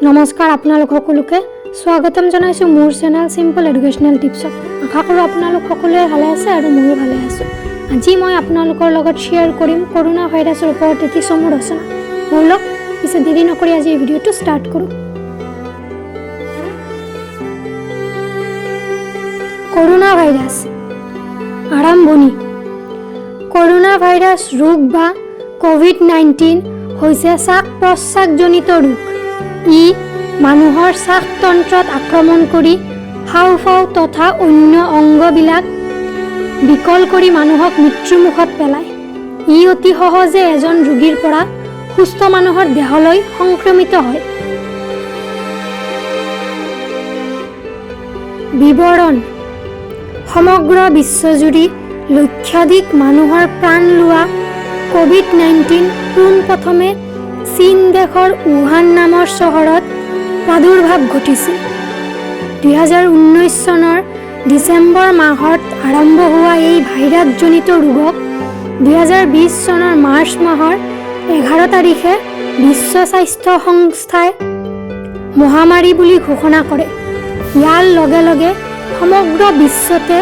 নমস্কাৰ, আপোনালোক সকলোকে স্বাগতম জনাইছোঁ মোৰ চেনেল চিম্পল এডুকেশ্যনেল টিপছত। আশা কৰোঁ আপোনালোক সকলোৱে ভালে আছে আৰু ময়ো ভালে আছোঁ। আজি মই আপোনালোকৰ লগত শ্বেয়াৰ কৰিম কৰোণা ভাইৰাছৰ ওপৰত এটি চমু ৰচনা। ব'লক পিছে দেৰি নকৰি আজি এই ভিডিঅ'টো ষ্টাৰ্ট কৰোঁ। কৰোণা ভাইৰাছ আৰম্ভণি। কৰোণা ভাইৰাছ ৰোগ বা ক'ভিড-19 হৈছে শ্বাস প্ৰশ্বাসজনিত ৰোগ। ই মানুহৰ শ্বাসতন্ত্ৰত আক্ৰমণ কৰি হাওঁফাওঁ তথা অন্য অংগবিলাক বিকল কৰি মানুহক মৃত্যুমুখত পেলায়। ই অতি সহজে এজন ৰোগীৰ পৰা সুস্থ মানুহৰ দেহলৈ সংক্ৰমিত হয়। বিৱৰণ। সমগ্ৰ বিশ্বজুৰি লক্ষাধিক মানুহৰ প্ৰাণ লোৱা ক'ভিড-19 পোনপ্ৰথমে চীন দেশৰ উহান নামৰ চহৰত প্ৰাদুৰ্ভাৱ ঘটিছিল। 2019 চনৰ ডিচেম্বৰ মাহত আৰম্ভ হোৱা এই ভাইৰাছজনিত ৰোগক 2020 চনৰ মাৰ্চ মাহৰ 11 তাৰিখে বিশ্ব স্বাস্থ্য সংস্থাই মহামাৰী বুলি ঘোষণা কৰে। ইয়াৰ লগে লগে সমগ্ৰ বিশ্বতে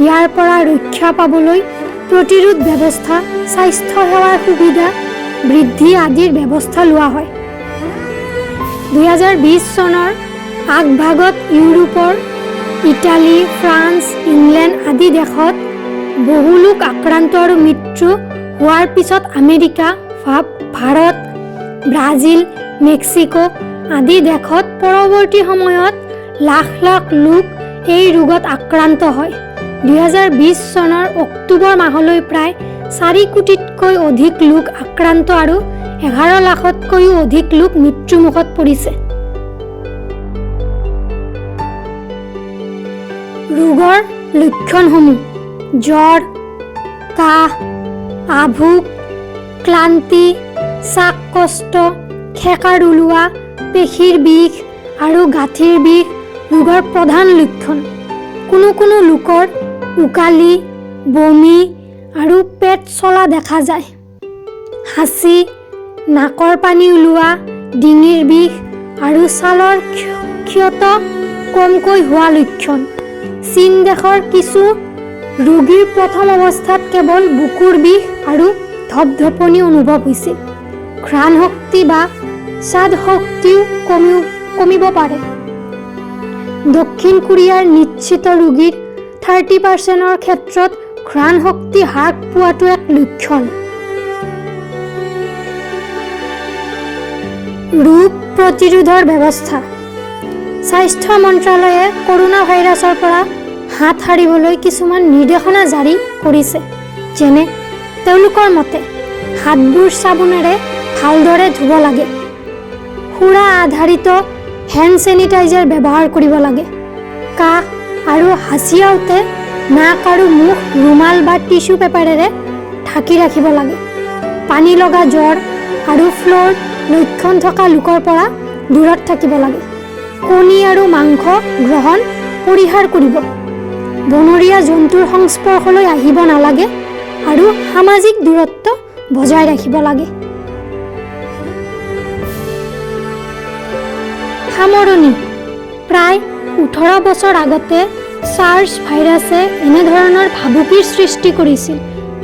ইয়াৰ পৰা ৰক্ষা পাবলৈ প্ৰতিৰোধ ব্যৱস্থা, স্বাস্থ্য সেৱাৰ সুবিধা বৃদ্ধি আদিৰ ব্যৱস্থা লোৱা হয়। 2020 চনৰ আগভাগত ইউৰোপৰ ইটালী, ফ্ৰান্স, ইংলেণ্ড আদি দেশত বহু লোক আক্ৰান্ত আৰু মৃত্যু হোৱাৰ পিছত আমেৰিকা, ভাৰত, ব্ৰাজিল, মেক্সিকো আদি দেশত পৰৱৰ্তী সময়ত লাখ লাখ লোক এই ৰোগত আক্ৰান্ত হয়। 2020 চনৰ অক্টোবৰ মাহলৈ প্ৰায় 4 কোটিতকৈ অধিক লোক আক্ৰান্ত আৰু 11 লাখতকৈও অধিক লোক মৃত্যুমুখত পৰিছে। ৰোগৰ লক্ষণসমূহ: জ্বৰ, কাহ, আভোক, ক্লান্তি, শ্বাসকষ্ট, খেকাৰ ওলোৱা, পেশীৰ বিষ আৰু গাঁঠিৰ বিষ ৰোগৰ প্ৰধান লক্ষণ। কোনো কোনো লোকৰ ওকালি, বমি আৰু পেট চলা দেখা যায়। হাঁচি, নাকৰ পানী ওলোৱা, ডিঙিৰ বিষ আৰু ছালৰ ক্ষত কমকৈ হোৱা লক্ষণ। চীন দেশৰ কিছু ৰোগীৰ প্ৰথম অৱস্থাত কেৱল বুকুৰ বিষ আৰু ধপধপনি অনুভৱ হৈছিল। ঘ্ৰাণ শক্তি বা স্বাদ শক্তিও কমিব পাৰে। দক্ষিণ কোৰিয়াৰ নিশ্চিত ৰোগীৰ 30%ৰ ক্ষেত্ৰত ঘ্ৰাণ শক্তি হ্ৰাস পোৱাটো এক লক্ষণ। ৰোগ প্ৰতিৰোধৰ ব্যৱস্থা। স্বাস্থ্য মন্ত্ৰালয়ে কৰোণা ভাইৰাছৰ পৰা হাত সাৰিবলৈ কিছুমান নিৰ্দেশনা জাৰি কৰিছে। যেনে, তেওঁলোকৰ মতে হাতবোৰ চাবোনেৰে ভালদৰে ধুব লাগে, সুৰা আধাৰিত হেণ্ড চেনিটাইজাৰ ব্যৱহাৰ কৰিব লাগে, কাহ আৰু হাঁচিয়াওঁতে নাক আৰু মুখ ৰুমাল বা টিছু পেপাৰেৰে ঢাকি ৰাখিব লাগে, পানী লগা জ্বৰ আৰু ফ্ল'ৰ লক্ষণ থকা লোকৰ পৰা দূৰত থাকিব লাগে, কণী আৰু মাংস গ্ৰহণ পৰিহাৰ কৰিব, বনৰীয়া জন্তুৰ সংস্পৰ্শলৈ আহিব নালাগে আৰু সামাজিক দূৰত্ব বজাই ৰাখিব লাগে। সামৰণি। প্ৰায় 18 বছৰ আগতে ছাৰ্ছ ভাইৰাছে এনেধৰণৰ ভাবুকিৰ সৃষ্টি কৰিছিল।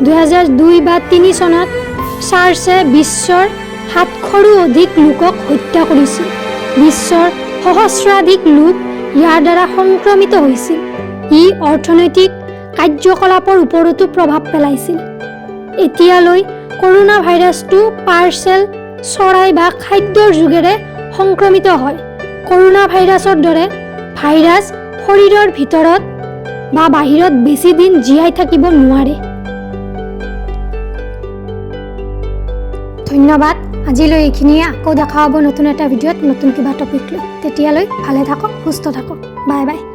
2002 বা 3 চনত ছাৰ্ছে বিশ্বৰ 700ৰো অধিক লোকক হত্যা কৰিছিল। বিশ্বৰ সহস্ৰাধিক লোক ইয়াৰ দ্বাৰা সংক্ৰমিত হৈছিল। ই অৰ্থনৈতিক কাৰ্যকলাপৰ ওপৰতো প্ৰভাৱ পেলাইছিল। এতিয়ালৈ কৰোণা ভাইৰাছটো পাৰ্চেল, চৰাই বা খাদ্যৰ যোগেৰে সংক্ৰমিত হয়। কৰোণা ভাইৰাছৰ দৰে ভাইৰাছ শৰীৰৰ ভিতৰত বা বাহিৰত বেছি দিন জীয়াই থাকিব নোৱাৰে। ধন্যবাদ, আজিলৈ এইখিনিয়ে। আকৌ দেখা হ'ব নতুন এটা ভিডিঅ'ত নতুন কিবা টপিক লৈ। তেতিয়ালৈ ভালে থাকক, সুস্থ থাকক। Bye bye.